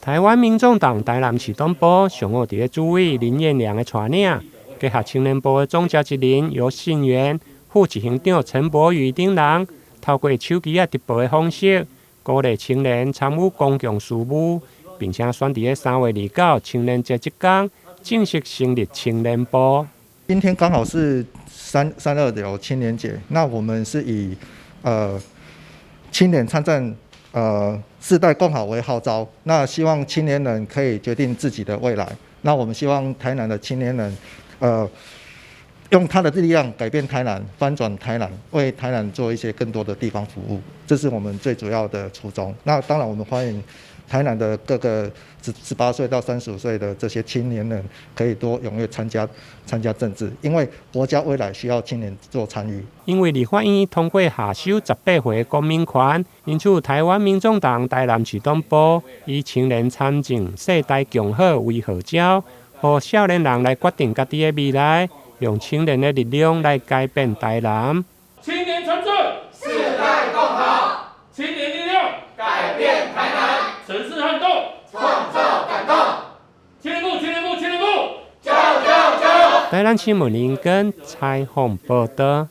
台灣民眾黨台南市黨部上午佇咧主委林彥良的帶領，結合青年部的總召集人游信元、副執行長陳柏宇等人，透過手機仔直播的方式，鼓勵青年參與公共事務，並且選佇咧3月29青年節這工正式成立青年部。今天剛好是3.29青年節，那我們是以青年參政，世代共好為號召，那希望青年人可以決定自己的未來。那我們希望台南的青年人，用他的力量改變台南，翻轉台南，為台南做一些更多的地方服務，這是我們最主要的初衷。那當然，我們歡迎台南的各個18歲到35歲的這些青年人，可以多踴躍參加政治，因為國家未來需要青年做參與。因為立法院通過下修18歲公民權，因此台灣民眾黨台南市黨部以青年參政、世代共好為號召，予少年人來決定家己的未來，用青年的力量來改變台南。青年參政，世代共好；青年力量，改變台南；城市撼動，創造感動。青年部，青年部，青年部，加油加油加油！台南新聞林根採訪報導。